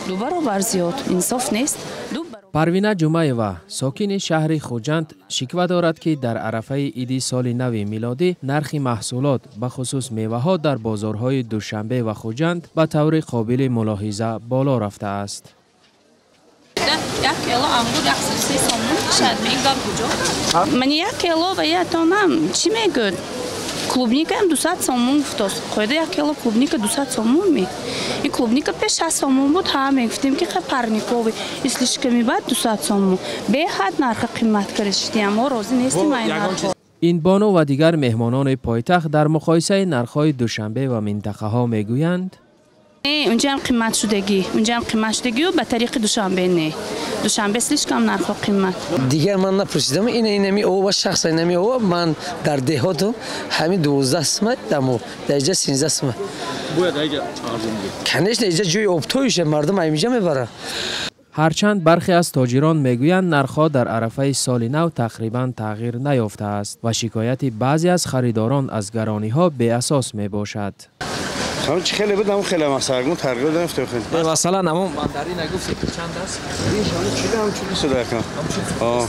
Ду баробар зиёд, инсоф нест. Парвина Ҷумаева, сокини шаҳри Хуҷанд, шиква дорад, ки дар арафаи иди соли нави милодӣ нархи маҳсулот, бахусус меваҳо, дар бозорҳои Душанбе ва Хуҷанд ба таври қобили мулоҳиза боло рафтааст. Як кило ангур 103 сомон мешавад. Ин гап куҷо? Ман як кило ва ятонам чӣ мегӯяд? Клубника ҳам 200 сомон гуфтааст. Қоида як кило клубника 200 сомон ме? Ин клубника пеш 60 сомон буд, ҳа мегуфтем, ки парниковый слишком бад 200 сомон. Беҳад нарха қимат карда, мо розӣ нестем ай нархҳо. Ин бону ва дигар меҳмонони пойтахт дар муқоисаи нархҳои Душанбе ва минтақаҳо мегӯянд: Унҷаам қимат шудагӣ, унҷаам қимат шудагию ба тариқи Душанбе не. Душанбе слишком нархҳо қимат. Дигар ман напурсидам, ина инами ова шахс инами ова ман дар деҳоту ҳамин 12 сима дамо, дар иҷа 13 сима. Бояд иҷа арзон буд. Конечно, иҷа ҷои обтоиша мардум аймиҷа мебарад. Ҳарчанд бархе аз тоҷирон мегӯянд, нархҳо дар арафаи соли нав тақрибан тағйир наёфтааст ва шикояти баъзе аз харидорон аз гарониҳо беасос мебошад. Ҳамин чи хеле буд, ҳамон хеле масалан тарғиб нафтем хеле. Масалан, ҳамон мандарина гуфте, ки чанд аст? Ин ҳамон чил, ҳам чил суда.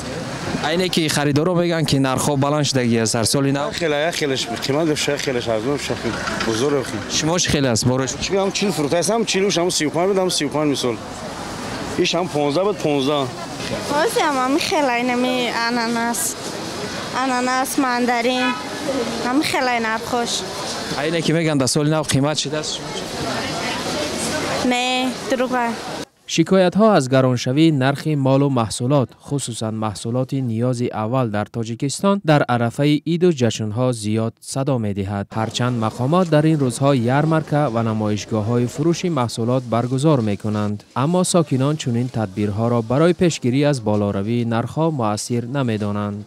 Айне ки харидоро мегӯянд, ки нархҳо баланд шудагӣ аст дар соли нав. Хеле як хелеш қимат шуда, хелеш арзон шуда, бозор. Шумо чӣ хеле аст борош? Чи ҳам 40 фурӯхта аст, ҳам 40, ҳам 35 буд, ҳам 35 мисол. Иш ҳам 15 буд, 15. Ҳозир ҳам хеле инами ананас. Ананас, мандарин. Ҳам хеле нархош. Айне ки мегӯянд, дар соли нав қимат шудааст? Не, дурӯға. Шикоятҳо аз гароншавии нархи молу маҳсулот, хусусан маҳсулоти ниёзи аввал дар Тоҷикистон дар арафаи иду ҷашнҳо зиёд садо медиҳад. Ҳарчанд мақомот дар ин рӯзҳо ярмарка ва намоишгоҳҳои фурӯши маҳсулот баргузор мекунанд, аммо сокинон чунин тадбирҳоро барои пешгирӣ аз болоравии нархҳо муассир намедонанд.